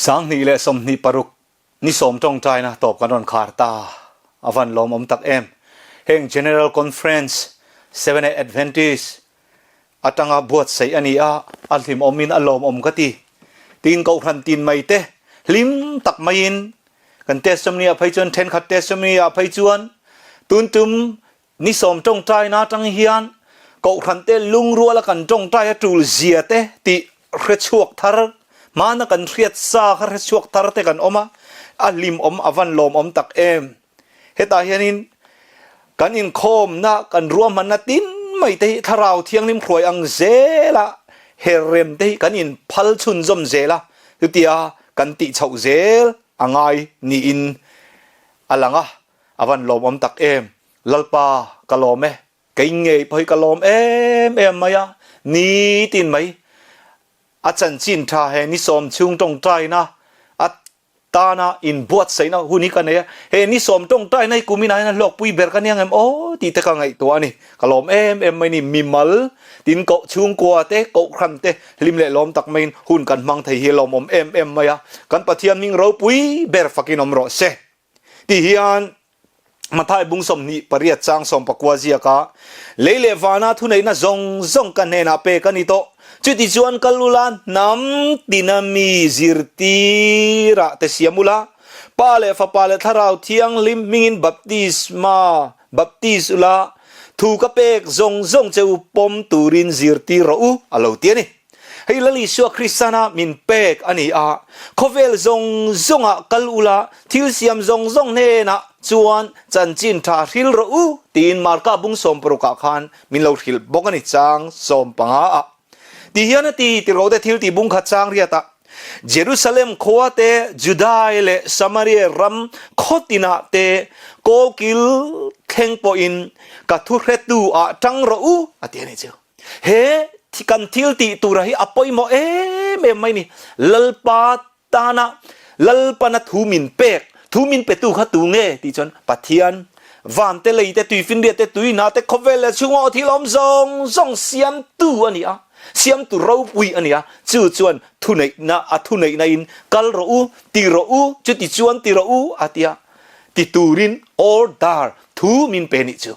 2026 ni sawm tawngtaina tawp kan rawn khar ta a van lawmawm tak em. Heng General Conference Seventh Adventist atanga buatsaih a ni a, a hlimawmin a lawmawm ka ti. Tin Kohhran tin mai te hlim tak maiin kan testimony ah phei chuan thenkhat testimony ah phei chuan tun tum Ni sawm tawngtaina atang hian Kohhran te lungruala kan tawngtai a tul zia te tih hrechhuak thar, hmana kan hriat sa kha hrechhuak thar te kan awm a, a hlimawm a van lawmawm tak em. Hetah hianin kan inkhawmna, kan ruahmanna tin mai te hi Thlarau Thianghlim hruai ang zela herrem te hi kan inphal chhunzawm zel a, chutia kan tih chhoh zel a ngai niin a lang a. A van lawmawm tak em! Lalpa, ka lawm e. Kei ngei pawh hi ka lawm em em mai a, nitin mai a chanchin tha he ni sawm chhung tawngtaina a tana inbuatsaihna hun hi ka nei a, he ni sawm tawngtaina hi kuminah hian a hlawkpui ber ka nia ngem aw tih te ka ngaihtuah a ni. Ka lawm em em mai ni, mimal tin koh chhungkua te, kohhran te hlim leh lawm tak maiin hun kan hmang thei hi a lawmawm em em mai a, kan Pathian hming ropui ber fakin awm rawh se. Ti hian Mathai bung 28 chang 19 ziak a, Lei leh vana thuneihna zawng zawng ka hnenah pek a ni tawh. Chuti chuan kal ula hnam tina mi zirtirah te siam ula, Pa leh Fapa leh Thlarau Thianghlim hmingin baptisma baptis ula, thu ka pek zawng zawng che u pawm turin zirtir rawh u, a lo ti a ni. Hei Lal Isua Kristana min pek a ni a, khawvel zawng zawngah kal ula, thil siam zawng zawng hnenah chuan chanchin tha hril rawh u tiin Marka bung 60 ah khan min lo hrilh bawk a ni chang 15 ah. Ti hian a ti, ti rawh te thil tih bung khat chang riat ah, Jerusalem khua te, Judai leh Samaria ram khaw tinah te kawlkil thleng pawhin ka thuhretu ah tang rawh u a ti a ni chu. He kan thil tih tura hi a pawimawh em em mai ni. Lalpa tana Lalpana thu min pek, thu min petu kha tu nge tih chuan Pathian, van te lei te tuifinriat te tuihna te khawvel leh chhunga aw thil awm zawng zawng siamtu a ni a, siamtu ropui a ni a, chu chuan thuneihna a thuneihna in kal rawh u, ti rawh u, chuti chuan ti rawh u a tia ti turin order thu min pe nih chu.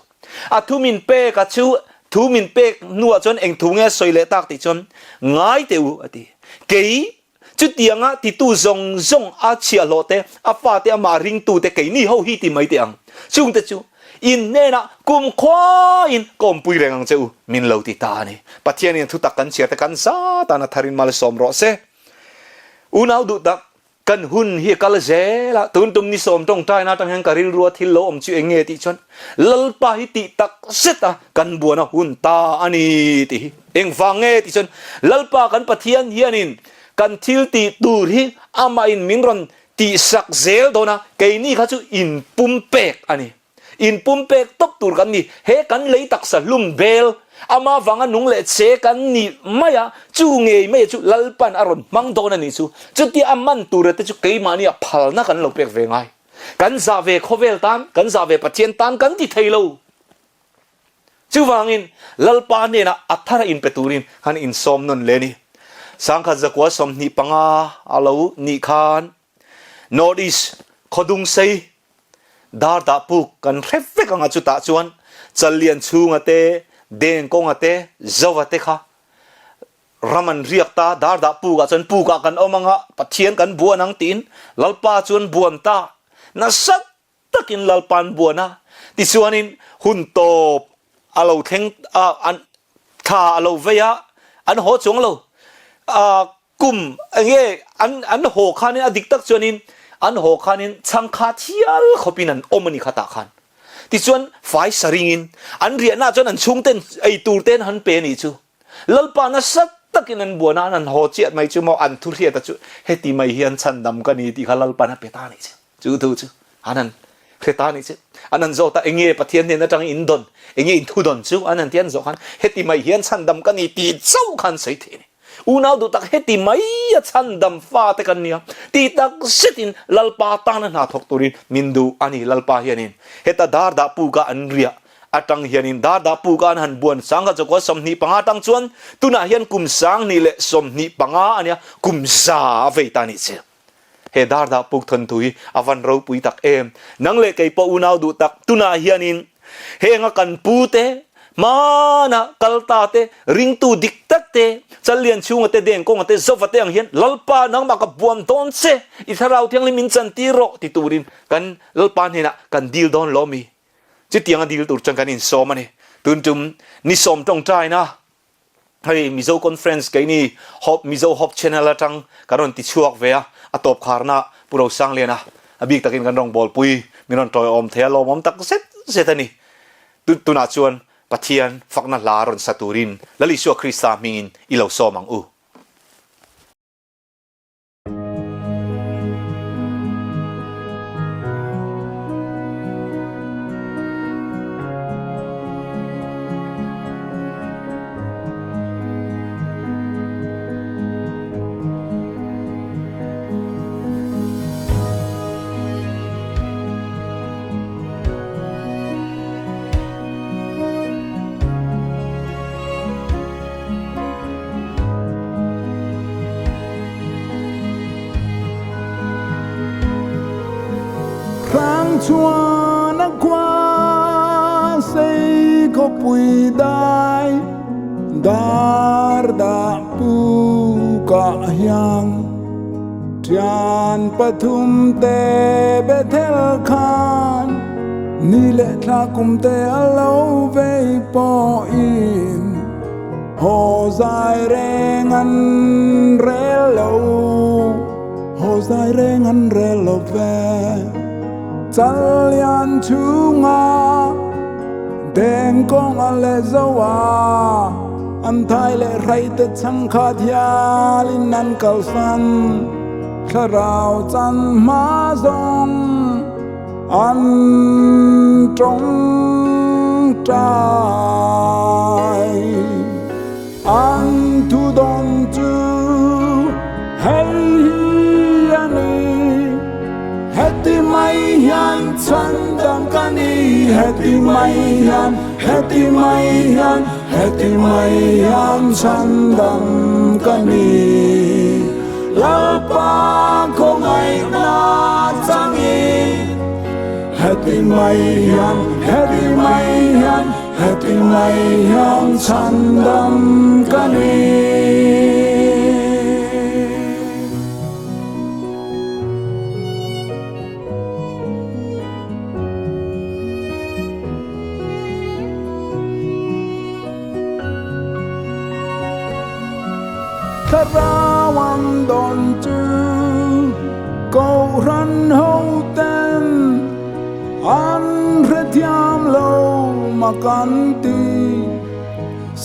A thu min pek a chu thu min pek hnuah chuan eng thu nge a sawi leh tak tih chuan ngai teh u a ti. Kei chutianga titu zawng zawng a chhiahhlawh te, a fate amah ringtu te keini ho hi ti mai teh ang. Chungte chu in hnenah kum khuain ka awmpui reng ang che u min lo ti ta a ni. Pathianin thutak kan chhiar te kan za tan a tharin malsawm rawh se. Unau duh tak Kan hun hi a kal zel a, tun tum ni sawm tawngtaina atang hian ka rilrua thil lo awm chu eng nge tih chuan Lalpa hi tih tak zet a kan buana hun ta a ni tih hi. Engvang nge tih chuan Lalpa kan Pathian hianin kan thil tih tur hi amahin min rawn tihsak zel dawn a, keini kha chu inpumpek a ni. Inpumpek tawp tur kan ni. He kan lei taksa hlum bel, ama vanga nung leh che kan ni mai a, chu ngei mai chu Lalpan a rawn hmang dawn a nih chu. Chutia a man tura te chu keimahnia phalna kan lo pek ve ngai. Kan zah ve khawvel tan, kan zah ve Pathian tan kan ti thei lo. Chuvangin Lalpa hnenah a thara inpe turin han insawm nawn le ni. 1925 a lo nih khan North East khawdung sei dar dah puk kan hre vek ang a chutah chuan Challian chhunga te, Deng kawnga te, Zova te kha ram an riak ta, dar dah puk ah chuan puk ah kan awm ang a, Pathian kan buan ang tiin Lalpa chuan buan ta nasa takin Lalpa an buan a, tichuanin hun tawp a lo thleng a, an thla a lo vei a, an haw chuang lo. Kum enge an an haw khanin a dik tak chuanin an haw khanin chhangkha thial khawpin an awm a ni kha tah khan. Tichuan fai sa ringin an riahna ah chuan an chhungten ei tur ten han pe a nih chu. Lalpa nasa takin an buana an han haw chiah mai chu maw an thu hriat a chu heti mai hian chhandam ka ni tih kha Lalpan a pe ta a nih chu. Chu thu chu an han hre ta a nih chu. An han zawt a enge Pathian hnen atang in dawn enge in thu dawn chu an han ti an zawh khan heti mai hian chhandam ka ni tih chauh khan sawi thei a ni. Unau duh tak heti mai a chhandam fate kan nia tih tak zetin Lalpa tana hna thawk turin min duh a ni. Lalpa hianin heta dar dah puka an riah atang hianin dar dah puka an han buan 1925 atang chuan tunah hian kum 2025 a nia kum za a vei ta nih che. He dar dah puk thawnthu hi a van ropui tak em. Nang leh kei pawh unau duh tak tunah hianin henga kan pu te, hmana kal ta te, ringtu dik tak te, Challian chhunga te, Dengkawnga te, Zova te ang hian Lalpa nangmah ka buam dawn che, i thlarau thianghlim min chantir rawh ti turin kan Lalpa hnenah kan dil dawn lo mi? Chutianga dil tur chuan kan insawm a ni. Tun tum ni sawm tawngtaina hei Mizo Conference keini Hope Mizo Hope Channel atang kan rawn ti chhuak ve a, a tawp kharna Pu Rosangliana a bik takin kan rawn bawlpui min rawn tawiawm thei a, lawmawm tak zet zet a ni. Tunah chuan Pathian fakna hla rawn sa turin Lal Isua Krista hmingin i lo sawm ang u. Hrangchhuan a khua sei khawpui dai dar dah pukah hian Thian pathum te Bethel khan ni leh thla kum te a lo vei pawhin haw zai reng an rel lo, haw zai reng an rel lo ve. Challian chhunga deng kawnga leh zoa an thai leh hrai te chhangkhat hialin an kalsan thlarau chan hma zawng an tawngtai. An thu dawn chu hei hi a ni, Heti mai hian chhan dang ka ni, heti mai hian, heti mai hian, heti mai hian chhan dang ka ni. Lalpa khawngaihna changin heti mai hian, heti mai hian, heti mai hian chhandam ka ni. Thlarau an dawn chu Kohhran hoten an hrethiam lo mak an ti.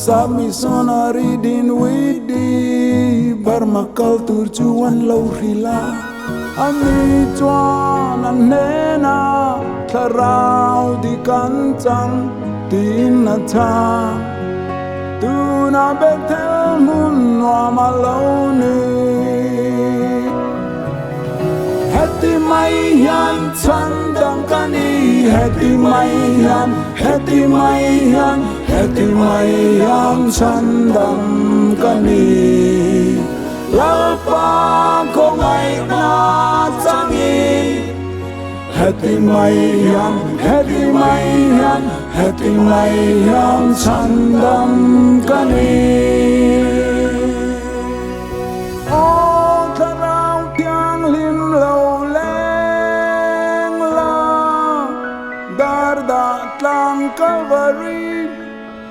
Sap missionary Dinwiddie Burma kal tur chu an lo hrilh a, ani chuan an hnenah thlarau dik an chang tiin a chhang. Tuna Bethel hmun nuam a lo ni. Heti mai hian chhan dang ka ni, heti mai hian, heti mai hian, heti mai hian chhan dang ka ni. Lalpa khawngaihna changin heti mai hian, heti mai hian, Heti mai hian chhandam ka ni. Aw thlarau thianghlim lo leng la, dar dah tlang Kalvari,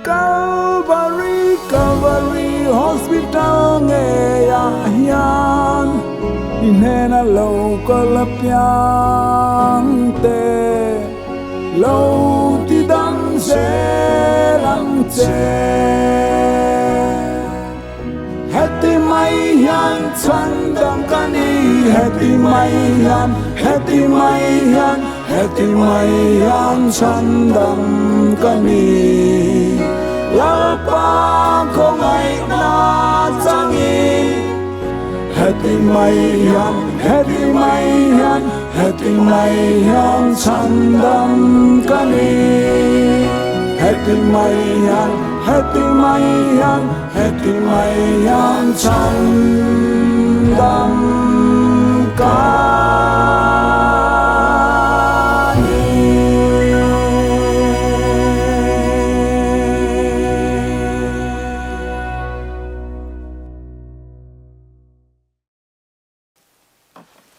Kalvari, Kalvari Hospital ngeiah hian i hnena lo kal apiang te. Lo ti dang zel ang che. Heti mai hian chhan dang ka ni, heti mai hian, heti mai hian, heti mai hian chhan dang ka ni. Lalpa khawngaihna changin heti mai hian, heti mai hian, Heti mai hian chhandam ka ni. Heti mai hian, heti mai hian, heti mai hian chhandam ka ni. ka ni.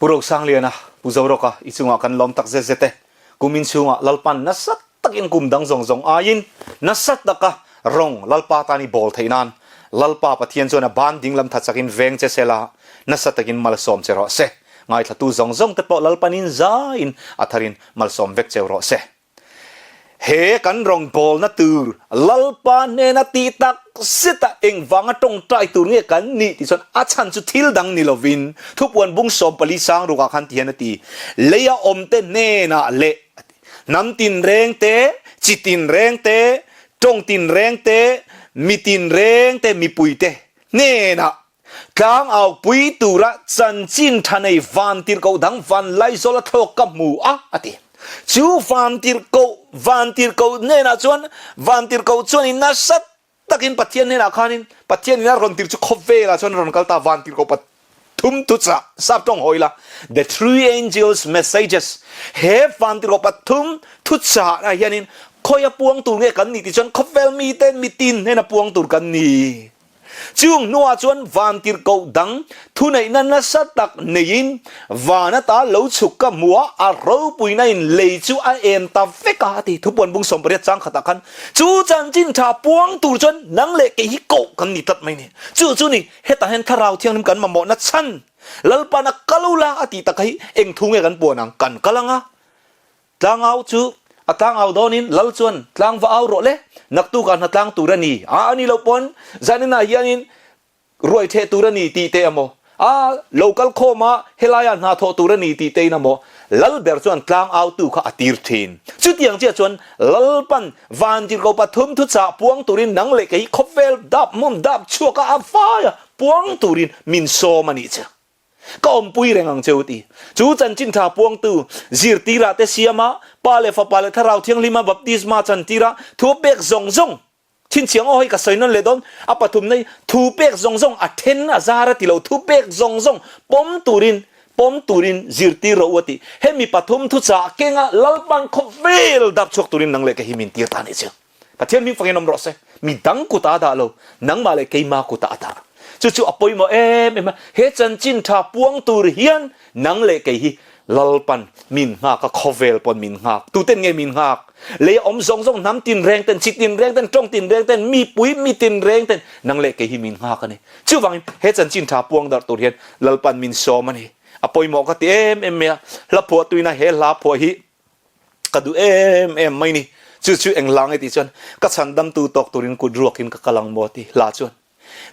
Pu Rosangliana, Pu Zoroka i chungah kan lawm tak zet zet e. Kumin chhungah Lalpan nasa takin kum dang zawng zawng aiin nasa taka rawng Lalpa tan i bawl theih nan Lalpa Pathian chuan a ban dinglam tha chakin veng che sela nasa takin malsawm che rawh se. Ngaithlatu zawng zawng te pawh Lalpanin zaiin a tharin malsawm vek cheu rawh se. He kan rawngbawlna tur Lalpa hnena tih tak zeta engvanga tawngtai tur nge kan nih tih chuan a chhan chu thil dang ni lovin thupuan bung 14 sang rukah khan ti hian a ti, Leia awmte hnenah leh a ti, hnam tinreng te, chi tinreng te, tawng tinreng te, mi tinreng te, mipuite hnenah Tlang aupui tura chanchin tha nei vantirhkoh dang van Laizawl a thlawk ka hmu a, a ti. Chu vantirhkoh vantirhkoh hnenah chuan vantirhkoh chuanin nasa takin Pathian hnenah khanin Pathianin a rawn tir chu khawvelah chuan a rawn kal ta vantirhkoh pathum thuchah sap tawng hawi la The Three Angels Messages He vantirhkoh pathum thuchahah hianin khawia puang tur nge kan nih tih chuan khawvel mite mitin hnena puang tur kan ni. Chung hnuah chuan vantirhkoh dang thuneihna nasa tak neiin van ata lo chhuk ka hmu a, a ropuina in lei chu a en ta vek a, a ti. Thupuan bung 18 chang khatah khan chu chanchin tha puang tur chuan nang leh kei hi koh kan ni tlat mai ni. Chu chu ni, hetah hian Thlarau Thianghlim kan mamawhna chhan Lalpan a kal ula a tih tak hi eng thu nge kan puan ang? Kan kal ang a, Tlangau chu a tlangau dawnin Lal chuan tlang va au rawh le, naktukah hna tlang tur a ni a, a ni loh pawn zaninah hianin ruai theh tur a ni tih te emaw, a lo kal khawm a helaiah hna thawh tur a ni tih tein emaw Lal ber chuan tlangau tu kha a tir thin. Chutiang chiah chuan Lalpan vantirhkoh pathum thuchah puang turin nang leh kei khawvel dap hmun dap chhuaka a vaia puang turin min sawm a nih che. Ka awmpui reng ang che u ti. Chu chanchin tha puangtu zirtirah te siama Pa leh Fapa leh Thlarau Thianghlima baptisma chantira thu pek zawng zawng chhinchhiang aw hei ka sawi nawn leh dawn a pathum nei thu pek zawng zawng a then a zar a ti lo thu pek zawng zawng pawm turin pawm turin zirtir rawh u a ti. Hemi pathum thuchah kenga Lalpan khawvel dap chhuak turin nang leh ka hi min tir ta nih chu. Pathian hming fakin awm rawh se. Mi dang kutah a dah lo, nangmah leh keimah kutah a dah. Chu chu a pawimawh em em a, he chanchin tha puang tur hian nang leh kei hi Lalpan min nghak a, khawvel pawn min nghak. Tuten nge min nghak? Lei a awm zawng zawng hnam tinreng ten, chi tinreng ten, tawng tinreng ten, mipui mi tinreng ten nang leh kei hi min nghak a ni. Chuvangin he chanchin tha puang darh tur hian Lalpan min sawm a ni. A pawimawh ka ti em em mai a, hla phuah tuina he hla phuah hi Ka duh em em mai ni. Chu chu eng hla nge tih chuan ka chhan damtu tawk turin kut ruakin ka kal ang maw ti hla chuan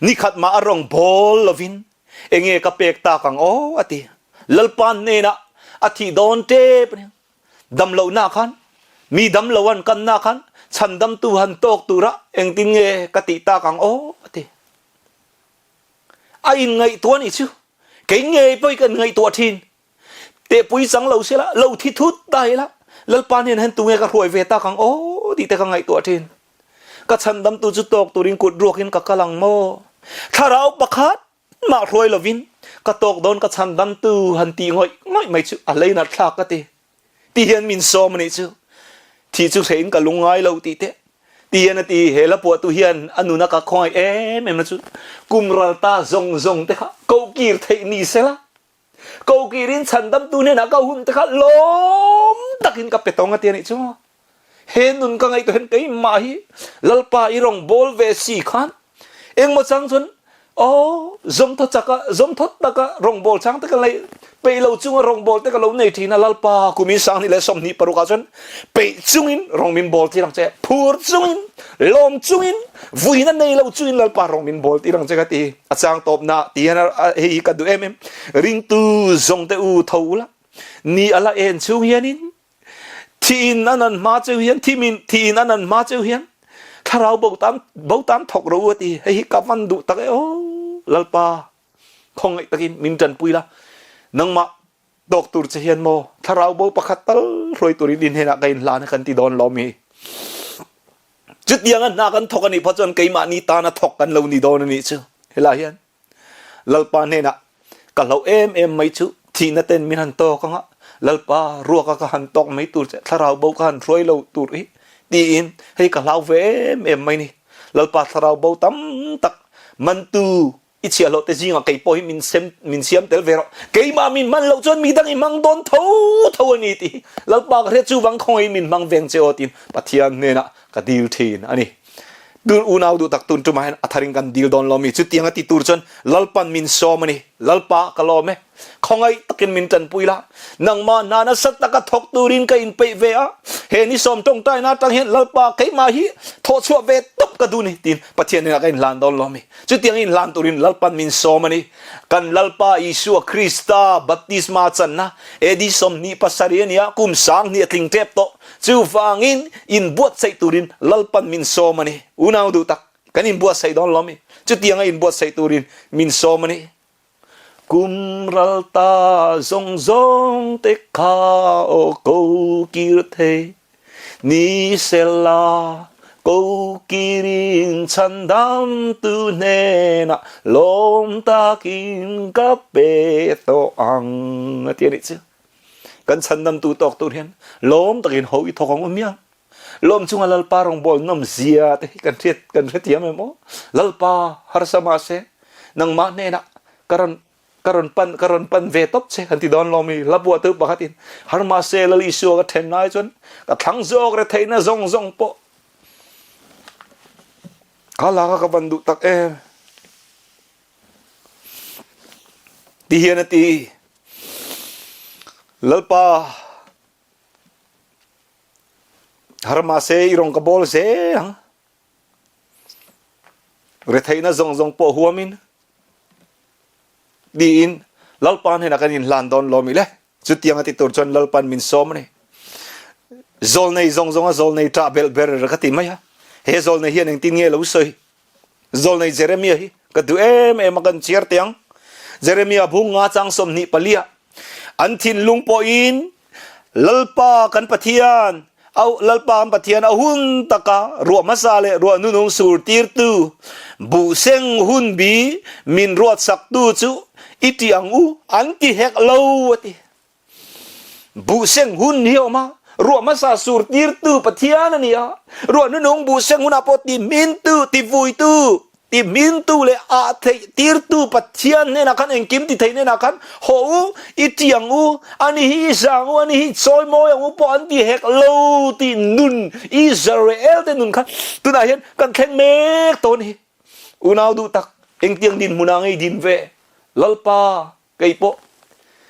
nikhat mah a rawng bawl lovin enge ka pek tak ang aw a ti. Lalpa hnenah a thih dawn tep a nia. Dam lohna khan mi dam lo an kanna khan chhan damtu han tawk turah engtin nge ka tih tak ang aw a ti. A inngaihtuah a nih chu. Kei ngei pawh hi ka inngaihtuah thin. Tehpui chang lo sela, lo thi thut ta ila, Lalpa hnenah hian tunge ka hruai ve tak ang aw tih te ka ngaihtuah thin. Ka chhandamtu chu tawk turin kut ruakin ka kal ang maw? Thlarau pakhat mah hruai lovin ka tawk dawn ka chhandamtu han tih ngawih ngawih mai chu a leinat thlak ka ti. Ti hian min sawm a nih chu. Thih chu hrehin ka lung ngai lo tih te. Ti hian a ti, he hla puahtu hian a nuna ka khawngaih em em na chu kum ral ta zawng zawng te kha koh kir theih ni sela. Kokirin chhandamtu hnenah ka hun te kha lawm takin ka pe tawng a ti a nih chu. He nun ka ngaihtuah hian keimah hi Lalpa i rawn bawl ve si khan engmaw chang chuan aw zawmthaw chaka zawmthaw taka rawngbâwl chang te ka nei peih lo chunga rawngbâwl te ka lo nei ṭhin a Lalpa kumin 2026 ah chuan peih chungin rawng min bawl tir ang che phur chungin lawm chungin Vuina nei lo chuin Lalpa rawng min bawl tir ang che ka ti. A chang tawpna ti hian hei hi ka duh em em. Ringtu zawng te u tho ula, ni a la en chung hianin thiin an an hma cheu hian thimin thiin an an hma cheu hian thlarau bo tan bo tan thawk ro u a ti. Hei hi ka van duh tak e aw Lalpa khawngaih takin min tanpui la nangmah tawk tur che hian maw thlarau bo pakhat tal hruai turin in hnenah ka inhlan a kan ti dawn lo mi. Chutiang a hna kan thawk a nih phawt chuan keimahni tana thawk kan lo ni dawn a nih chu. Helai hian Lalpa hnenah ka hlauh em em mai chu. Thihna ten min han tawk anga, Lalpa, ruaka ka han tawk mai tur che, thlarau bo ka han hruai lo tur hi, tiin hei ka hlau ve em em mai ni. Lalpa thlarau bo tam tak mantu i chhiahhlawh te zingah kei pawh hi min sem min siam tel ve rawh. Keimah min hman loh chuan midang i hmang dawn tho tho a ni tih hi Lalpa ka hriat chuvang khawngaih min hmang veng che aw tiin Pathian hnenah ka dil thin a ni. Tun unau duh tak tun tumah hian a tharin kan dil dawn lo mi? Chutiang a ti tur chuan Lalpan min sawm a ni. Lalpa ka lawm e. Khawngaih takin min tanpui la. Nangmah hna nasa taka thawk turin ka inpeih ve a. He ni sawm tawngtaina atang hian Lalpa keimah hi thawh chhuah ve tawp ka duh ni tiin Pathian hnenah ka inhlan dawn lo mi? Chutiang inhlan turin Lalpan min sawm a ni. Kan Lalpa Isua Krista baptisma channa AD 27 a nia, kum 2000 a tling tep tawh. Chuvangin inbuatsaih turin Lalpan min sawm a ni. Unau duh tak, kan inbuatsaih dawn lo mi? Chutianga inbuatsaih turin min sawm a ni. Kum ral ta zawng zawng te kha aw ko kir thei ni sela, ko kirin chhandam tu hnenah lawm takin ka pe tawh ang a ti a nih chu. Kan chhandamtu tawk tur hian lawm takin ho i thawk ang u miang. Lawm chunga Lalpa rawngbawl nawm zia te hi kan hriat kan hrethiam em aw. Lalpa harsa mahse nangmah hnenah ka rawn ka rawn pan ka rawn pan ve tawp che kan ti dawn lo mi hlapua tu pakhatin har mahse Lal Isua ka then lai chuan ka thlang zawk re theihna zawng zawng pawh ka laka ka van duh tak em. Ti hian a ti. Lalpa har mahse i rawng ka bawl zel ang. Retheihna zawng zawng pawh huamin tiin Lalpa hnenah kan inhlan dawn lawm ile. Chutiang a ti tur chuan Lalpan min sawm a ni. Zawlnei zawng zawnga zawlnei ṭah belh ber ka ti mai a. He zawlnei hian engtin nge lo sawi? Zawlnei Jeremia hi ka duh em em a kan chhiar teh ang. Jeremia bung nga chang 24 ah an thinlung pawhin Lalpa kan Pathian au Lalpa kan Pathian a hun taka ruah hmasa leh ruah nunung sur tirtu buhseng hun bi min ruat saktu chu i ti ang u an ti hek lo a ti. Buhseng hun hi a awm a, ruah hmasa sur tirtu Pathian a ni a, ruah nunung buhseng hunah pawh ti hmintu, ti vuitu, ti hmintu leh ah theih tirtu Pathian hnenah khan engkim ti theih hnenah khan haw u, i ti ang u, ani hi i zang u, ani hi i chawi mawi ang u pawh an ti hek lo tih nun Israel te nun kha tunah hian kan thleng mek tawh a ni. Unau duh tak, engtiang dinhmunah ngei din ve? Lalpa Kei pawh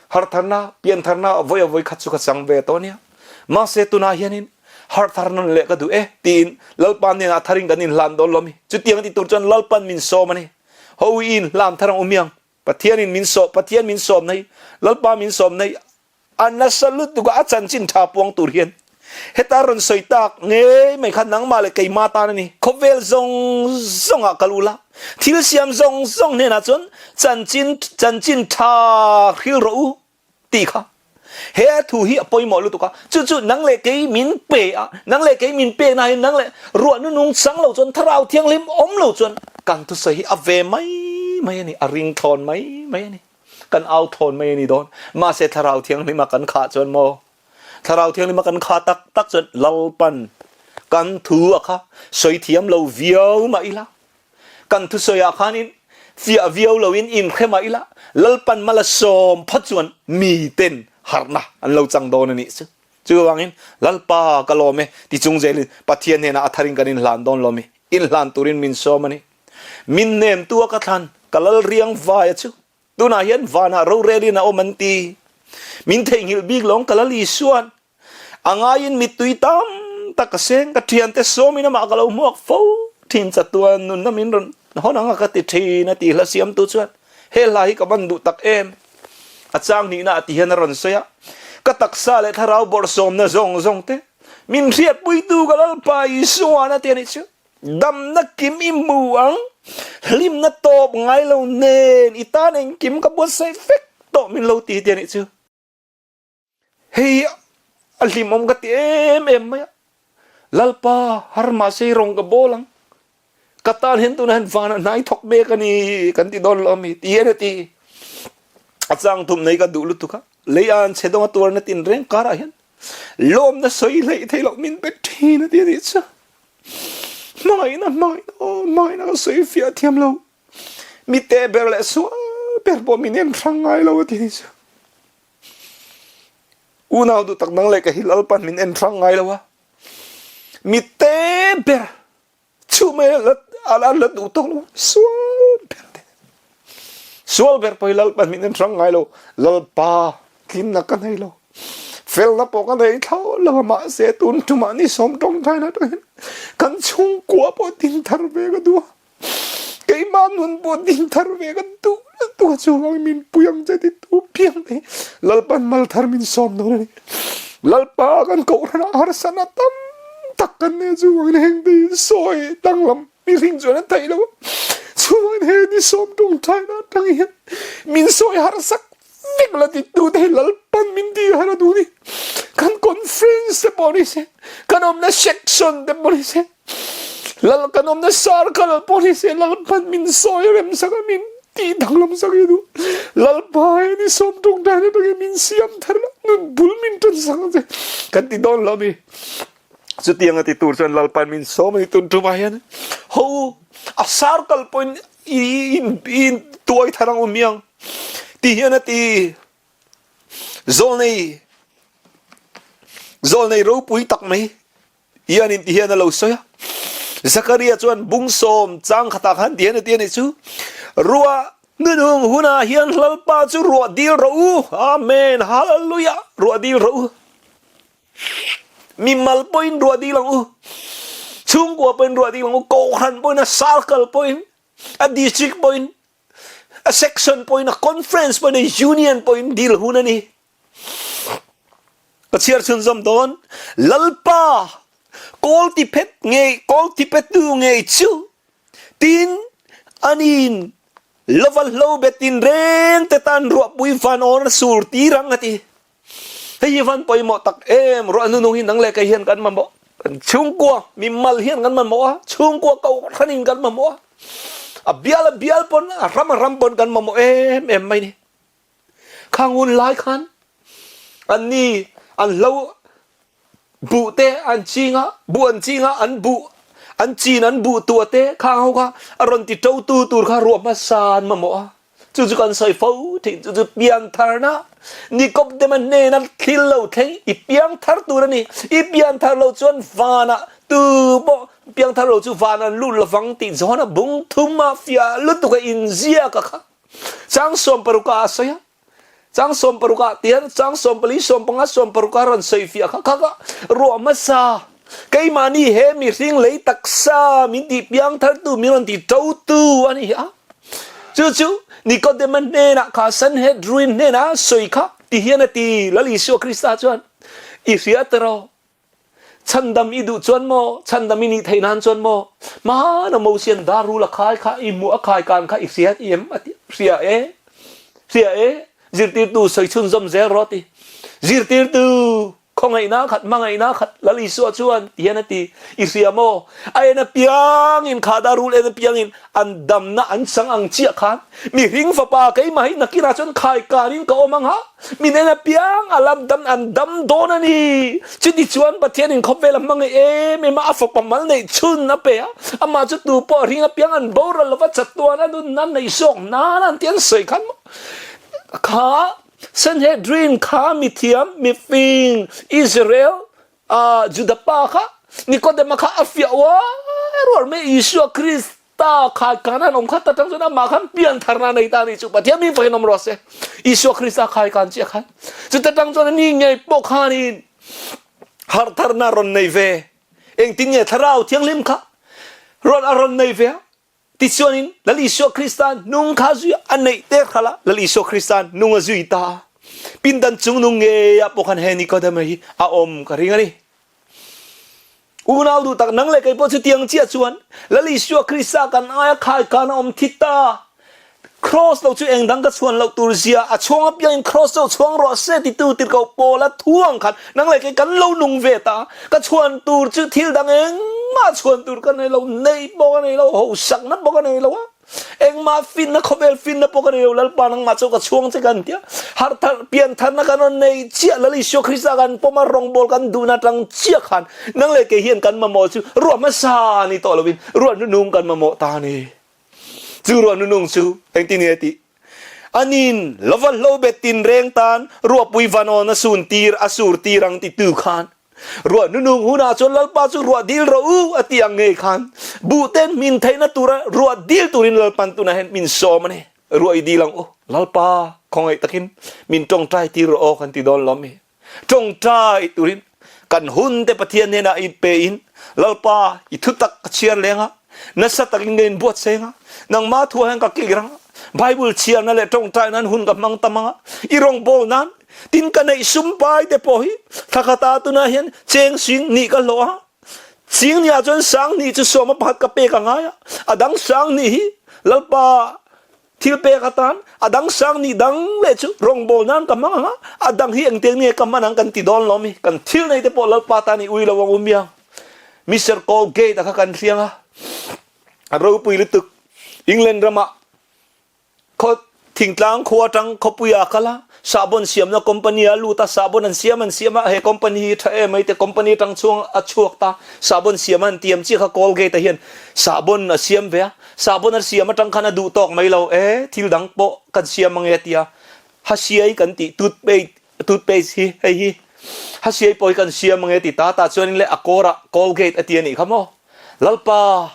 hartharna, piantharna voi a voi khat chu ka chang ve tawh nia. Mahse tunah hianin harthar nan leh ka duh e tiin Lalpa hnenah tharin kan inhlan dawn lo mi. Chutiang ti tur chuan Lalpan min sawm a ni. Ho i inhlan thar ang u miang. Pathianin min sawm, Pathian min sawm na hi, Lalpa min sawm na hi A nasa lutuk a, a chanchin tha puang tur hian heta rawn sawi tak ngei mai kha nangmah leh keimah tan a ni. Khawvel zawng zawngah kal ula, thil siam zawng zawng hnenah chuan chanchin chanchin tha hril rawh u tih kha. He thu hi a pawimawh lutuk a, chu chu nang leh kei min pe a, nang leh kei min pekna hian nang leh ruah nunung chang lo chuan thlarau thianghlim awm lo chuan kan thusawi hi a ve mai mai a ni, a ring thlawn mai mai a ni. Kan au thawn mai a ni dawn. Mahse Thlarau Thianghlim a kan khah chuan maw? Thlarau Thianghlim a kan khah tak tak chuan Lalpan kan thu a kha sawi thiam lo viau mah ila, kan thusawi ah khanin fiah viau loin inhre mah ila, Lalpan mal a sawm phawt chuan miten harhna an lo chang dawn a nih chu. Chuvangin Lalpa ka lawm e ti chung zelin Pathian hnenah a tharin kan inhlan dawn lo mi? Inhlan turin min sawm a ni. Min hnemtu a ka thlan, ka lal riang vaia chu tunah hian vanah rorelin a awm an ti. Min theihnghilh bik lawng ka lal Isuan a ngaiin mittui tam tak ka seng, ka thiante sawmin amah ka lo hmuak fo thin chatuan nunna min rawn hawn anga ka ti thin a ti hla siamtu chuan he hla hi ka van duh tak em. A chang hnihna a ti hian a rawn sawi a, ka taksa leh thlarau bawrhsawmna zawng zawng te min hriatpuitu ka Lalpa Isuan a ti a nih chu. Damna kim i hmu ang, hlimna tawp ngai lo nen i tan engkim ka buatsaih vek tawh min lo ti ti a nih chu. Hei a hlimawm ka ti em em mai a, Lalpa har mahse i rawng ka bawl ang, ka tan hian tunah hian vanah hnai thawk mek a ni kan ti dawn lo a mi ti hian a ti. A chang thum nei ka duh lutuk a, lei an chhe dawng a tuarna tin reng karah hian lawmna sawi hleih theih loh min pe thin a ti a nih chu. Hmangaihna, hmangaihna, aw hmangaihna ka sawi fiah thiam lo. Mi te ber leh sual ber pawh min en hrang ngai lo a ti a nih chu. Unau duh tak nang leh ka hi Lalpan min en hrang ngai lo a. Mi te ber Chu mai a la la duh tawk lo sual ber te sual ber pawh hi Lalpa min en hrang ngai lo Lalpa tlinna ka nei lo felna pawh ka nei thlau lo a mahse tun tumah ni sawm tawngtaina atangin kan chhungkua pawh din thar ve ka duh a keimah nun pawh din thar ve ka duh lutuk a chuvangin min pui ang che ti tu piang te Lalpan mal thar min sawm dawn a ni Lalpa kan kohhran ah harsatna tam tak kan nei chu vangin heng te hi sawi danglam mihring chuan a theih lo chuvangin he ni sawm tawngtaina atang hian min sawi harsak vek la ti tu te hi Lalpan min ti har a duh ni kan conference te pawh ni se kan awmna section te pawh ni se Lal kan awmna circle pawh ni se Lalpan min sawi rem sak a min tih danglam sak hi duh Lalpa he ni sawm tawngtaina atangin min siam thar la nun bul min tan sak ang che kan ti dawn lo mi. Chutiang a ti tur chuan Lalpan min sawm a ni tun tumah hian ho a circle pawhin i in tuai thar ang u miang ti hian a ti. Zawlnei Zawlnei ropui tak mai hianin ti hian a lo sawi a. Zakaria chuan bung sawm chang khatah khan ti hian a ti a nih chu, Ruah nunung hunah hian Lalpa chu ruah dil rawh u. Amen. Hallelujah. Ruah dil rawh u. Mi mal pawhin ruah dil ang u. Chhungkua pawhin ruah dil ang u. Kohhran pawhin, a circle pawhin, a district pawhin, a section pawhin, a conference pawhin, a union pawhin dil hun a ni. Ka chhiar chhunzawm dawn. Lalpa kawl tiphet ngei, kawl tipetu ngei chu tin anin lova hlo betin reng te tan ruahpui van awn a sur tir ang a ti. Hei hi van pawimawh tak em, ruah nunung hi nang leh kei hian kan mamawh. Kan chhungkua mimal hian kan mamawh a, chhungkua kohhran in kan mamawh a. A bial a bial pawn, a ram a ram pawn kan mamawh em em mai ni. Khang hun lai khan an ni an hlo buh te an ching a, buh an ching a, an buh an chin an buh tua te khang ho kha a rawn ti to tu tur kha ruah hmasa an mamawh a. Chu chu kan sawi fo thin, chu chu piantharna Nikodema hnena thil lo thleng i piangthar tur a ni. I pianthar lo chuan vanah tu pawh piangthar lo chu van an lut lovang tih Johana bung thum a fiah lutuk a inziak a kha. Chang 16 ah a sawi a. Chang 16 ah tian chang 14, 15, 16 a rawn sawi fiah kha kha kha ruah hmasa keimahni he mihring lei taksa min tih piangthar tu min rawn ti to tu a ni a. Chu chu Nikodema hnenah kha Sanhedrin hnenah sawi kha ti hian a ti Lal Isua Krista chuan i hria tiraw Chhandam i duh chuan maw, chhandam i nih theih nan chuan maw, hmana Mosian darul a khai kha i hmuh a khai kan kha i hria em? A ti. Hria e, hria e, zirtirtu sawi chhunzawm zel rawh a ti. Zirtirtu khawngaihna khat, hmangaihna khat Lal Isua chuan ti hian a ti. I hria maw? A en apiangin, kha darul en apiangin an damna an chang ang chiah khan mihring fapa keimah hi nakinah chuan khai kanin ka awm ang a, Min en apiang a lam dam an dam dawn a ni. Chuti chuan Pathianin khawvel a hmangaih em em a, a fapa mal neih chhun a pe a. Amah chu tu pawh ring apiang an boral lova chatuan a nun an neih zawk nan an ti an sawi khan maw? Kha Sanhedrin kha mithiam, mifing, Israel, Juda pa kha Nikodema kha a fiah uar uar mai Isua Krista khai kan an awm kha ta tang chuan amah khan pian tharna nei ta ni chu Pathian min fakin awm rawh se Isua Krista khai kan chiah khan chuta tang chuan ani ngei pawh khanin harh tharna rawn nei ve engtin nge thlarau thianghlim kha rawn a rawn nei ve a Tichuanin Lal Isua Krista nung kha zui a neih ter kha la, Lal Isua Krista nung a zui ta. Pindan chungnung ngeiah pawh khan he Nikodema hi a awm ka ring a ni. Unau duh tak nang leh kei pawh chutiang chiah chuan Lal Isua Krista kan aia khai khan a awm thi ta. Cross lo chu eng dang ka chhuan loh tur zia a chhuang apiangin cross chu chhuang rawh se titu tirhkoh Paula thu ang khan nang leh kei kan lo nung ve ta. Ka chhuan tur chu thil dang engmah chhuan tur ka nei lo, neih pawh ka nei lo, hosakna pawh ka nei lo a. Engmah finna khawvel finna pawh ka nei lo Lalpa nangmah chu ka chhuang che kan tia. Harh thar pian tharna kan rawn nei chiah Lal Isua Krista kan pawm a rawngbawl kan duhna atang chiah khan nang leh kei hian kan mamawh chu ruah hmasa ni tawh lovin ruah hnunung kan mamawh ta a ni. Chu ruah hnunung chu engtin nge tih anin lova hlo bet tinreng tan ruahpui vanawn a sun tir a sur tir ang titu khan Ruah nunung hunah chuan Lalpa chu ruah dil rawh u a ti ang ngei khan buhten hmin theihna tura ruah dil turin Lalpan tunah hian min sawm a ni. Ruah i dil ang u. Lalpa khawngaih takin min tawngtai tir rawh aw kan ti dawn lo mi. Tawngtai turin kan hun te Pathian hnenah i pe in Lalpa i thutak ka chhiar leng a, nasa takin ka inbuatsaih ang a, nangmah thuah hian ka kir ang a, Bible chhiarna leh tawngtai nan hun ka hmang tam ang a, i rawngbawl nan Tin ka neih sum pai te pawh hi thlakhata tunah hian cheng sing nih ka hlawh a, ching ni ah chuan sang hnih chu sawma pakhat ka pek a ngai a, a dang sang hnih hi Lalpa thil pek atan a dang sang hnih dang leh chu rawngbawl nan ka hmang ang a, a dang hi engtiang nge ka hman ang kan ti dawn lo mi, kan thil nei te pawh Lalpa tan i ui lo ang u miang. Mister Colgate a kha kan hriang a, a ropui lutuk England ramah Khaw thingtlang khua atang khawpui ah a kal a, sahbawn siamna company ah a lut a, sahbawn an siam an siam a, he company hi tha em mai te company atang chhuang a chhuak ta, sahbawn siam a an tiam chiah kha Colgate ah hian sahbawn a siam ve a, sahbawn a siam atang khan a duh tawk mai lo e, thil dang pawh kan siam ange a ti a, hasiai kan tih toothpaste toothpaste hi hei hi hasiai pawh hi kan siam ange a ti ta, tah chuanin le a kawrah Colgate a ti a nih kha maw Lalpa.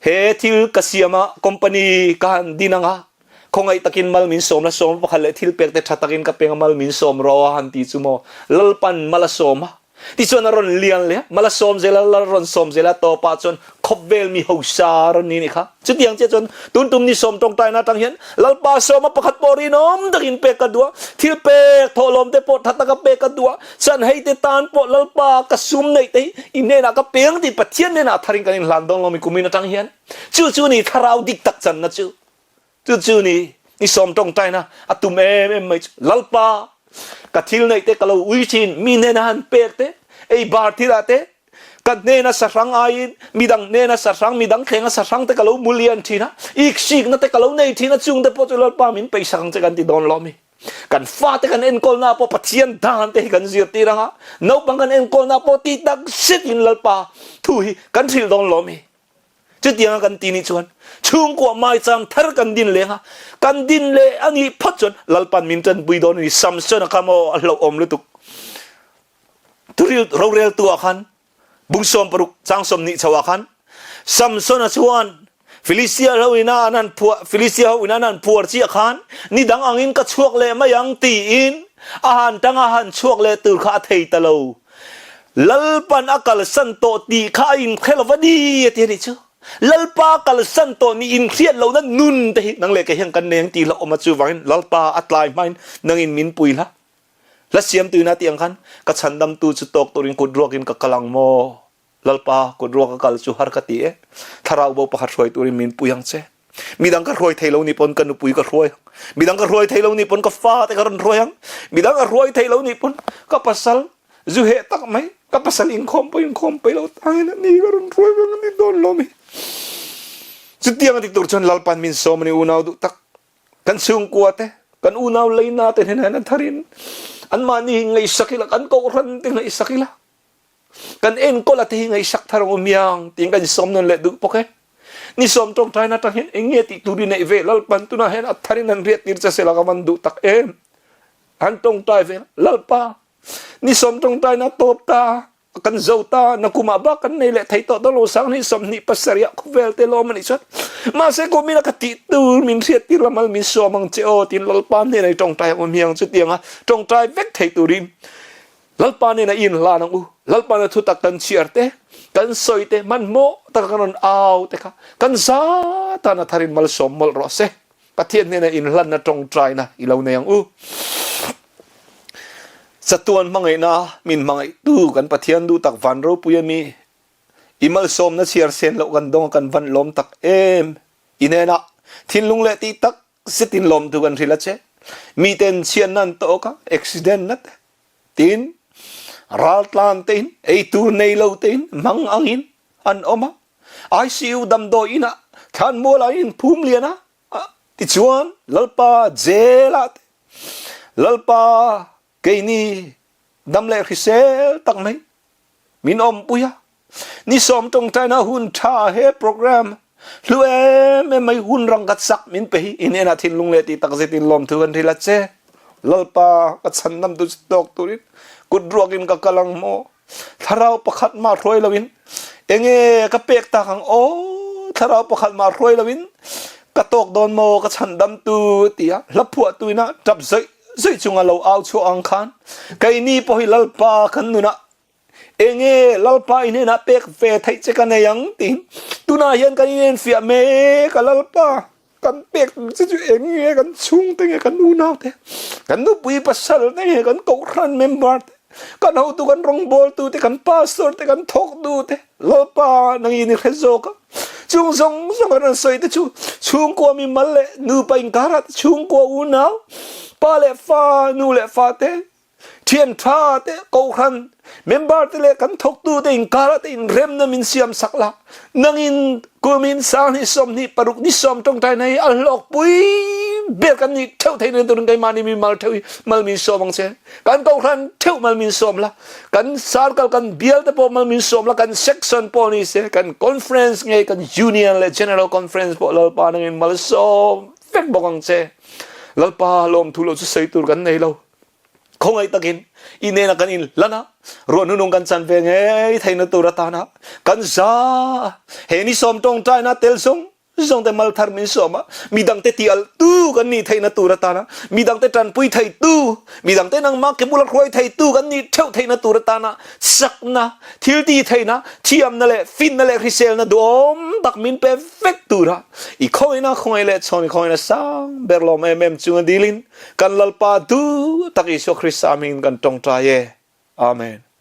He thil ka siam a company ka han din anga khawngaih takin mal min sawm la sawm pakhat leh thil pek te tha takin ka peng a mal min sawm rawh a han ti chu maw Lalpan mal a sawm a tichuan a rawn lian leh a mal a sawm zel a lal rawn sawm zel a tawpah chuan khawpvel mi hausa a rawn ni nih kha chutiang chiah chuan tun tum ni sawm tawngtaina atang hian Lalpa sawma pakhat pawh rinawm takin pek ka duh a thil pek thawhlawm te pawh tha taka pek ka duh a Chan hei te tan pawh Lalpa ka sum neih te hi i hnenah ka peng tih Pathian hnenah tharin kan inhlan dawn lo mi kumin atang hian. Chu chu ni thlarau dik tak channa chu. Chu chu ni ni sawm tawngtaina a tum em em mai chu. Lalpa ka thil neih te ka lo ui thin mi hnena han pek te ei bar thilah te ka hnena sahrang aiin midang hnena sahrang midang thlenga sahrang te ka lo mu lian thin a iksikna te ka lo nei thin a chung te pawh chu Lalpa min peisak ang che kan ti dawn lo mi. Kan fate kan enkawlna pawh Pathian dan te hi kan zirtir ang a, naupang kan enkawlna pawh tih tak zetin Lalpa thu hi kan hrilh dawn lo mi. Chutianga kan ti nih chuan chhungkua maichang thar kan din leng a, kan din leh a nih phawt chuan Lalpan min tanpui dawn a ni. Samson a kha maw a hlauhawm lutuk. Thuril roreltu ah khan Bung 60 chang 20 chho ah khan Samson-a chuan Filistia ho ina an han phuah Filistia ho ina an han phuar chiah khan ni dang angin ka chhuak leh mai ang tiin a han tang a han chhuak leh tur kha a thei ta lo. Lalpan a kalsan tawh tih kha a inhre lo va ni a ti a nih chu. Lalpa kalsan tawh ni inhriat lohna nun te hi nang leh kei hian kan nei ang tih hlauhawm a chuvangin Lalpa a tlai hmain nangin min pui hlah. Hla siamtuina tih ang khan ka chhandamtu chu tawk turin kut ruakin ka kal ang maw? Lalpa, kut ruaka kal chu har ka ti e. Thlarau bo pakhat hruai turin min pui ang che. Midang ka hruai thei lo nih pawn ka nupui ka hruai ang. Midang ka hruai thei lo nih pawn ka fate ka rawn hruai ang. Midang ka hruai thei lo nih pawn ka pasal zu heh tak mai, ka pasal inkhawm pawh inkhawm peih lo tangin a ni ka rawn hruai vang a ni dawn lo mi. Chutiang a ti tur chuan Lalpan min sawm a ni unau duh tak. Kan chhungkua te, kan unau leina te hnenah hian an tharin anmahni hi ngaihsak ila, kan kohhran te ngaihsak ila, kan enkawl a te hi ngaihsak thar ang u miang tiin kan insawm nawn leh duh bawk e. Ni sawm tawngtaina atang hian eng nge tih tur i neih ve Lalpan tunah hian a tharin an riat tir che sela ka van duh tak em. An tawngtai ve Lalpa ni sawm tawngtaina tawp ta kan zo ta na kumah bak kan nei leh thei tawh dawn lo 27 pasarih khawvel te lawm anih chuan mahse kumin a ka tih tur min hriat tir lamal min sawm ang che aw tin Lalpa hnenah i tawngtai ang u hmiang chutianga tawngtai vek thei turin Lalpa hnenah i inhlan ang u Lalpa na thutak kan chhiar te kan sawi te hmanhmawh taka kan rawn au te kha kan za tan a tharin malsawm mawlh rawh se Pathian hnena inhlanna tawngtaina i lo nei ang u. Chatuan hmangaihna min hmangaihtu kan Pathian duh tak van ropui a mi. I malsawmna chhiar sen loh kan dawng a kan van lawm tak em. I hnenah thinlung leh tih tak zetin lawmtu kan hrilh a che. Miten chhiatna an tawk a, accident na te, tin raltlan tein, eitur nei lo tein, mang angin an awm a. ICU damdawi inah. Thlanmual ah in phum lian a, tichuan Lalpa jail ah te, Lalpa keini dam leh hrisel tak mai min awmpui a, ni sawm tawngtaina hun tha he program hlu em em mai hun rang ka chak min pe hi in enah thinlung leh tih tak zetin lawmthu kan hril a che. Lalpa ka chhandam tu chu tawk turin kut ruakin ka kal ang maw? Thlarau pakhat mah hruai loin enge ka pek tak ang aw? Thlarau pakhat mah hruai loin ka tawk dawn maw ka chhandam tu tia hla phuah tu ina tap zoih zoih chunga lo au chhuah ang khan keini pawh hi Lalpa kan nunah enge Lalpa i hnenah pek ve theih che ka nei ang tiin tunah hian kan inenfiah mek a Lalpa kan pek che chu enge kan chhungte nge kan unau te kan nupui pasal te nge kan kohhran member te kan hotu kan rawngbawltu te kan pastor te kan thawktu te Lalpa nang in i hre zawk a chung zawng zawng an rawn sawi te chu chhungkua mi mal leh nupa inkarah te chhungkua unau pa leh fa nu leh fa te Thian tha te, kohhran member te leh kan thawktu te inkar ah te inremna min siam sak la. Nangin kumin 20 26 ni sawm tawngtaina hi a hlawkpui ber kan nih theuh theih nan turin keimahni mi mal theuh hi mal min sawm ang che. Kan kohhran theuh mal min sawm la. Kan circle kan bial te pawh mal min sawm la. Kan section pawh ni se, kan conference nge kan union leh general conference pawh Lalpa nangin mal sawm vek bawk ang che. Lalpa lawmthu lo chu sawi tur kan nei lo. Khawngaih takin i nena kan in lan a, ruahnunung kan chan ve ngei theihna tur atana kan za a, he ni sawm tawngtaina tel zawng zawng te mal thar min sawm a, midangte ti alh tu kan nih theihna tur atana, midangte tanpui thei tu, midangte nangmah ke bula hruai thei tu kan nih theuh theihna tur atana chakna, thil ti theihna, thiamna leh finna leh hriselna duhawm tak min pe vek tura i khawngaihna khawngaih leh chhawn i khawngaihna sang ber lawm em em chunga dilin Kan Lalpa duh tak Isua Krista hmingin kan tawngtai e. Amen.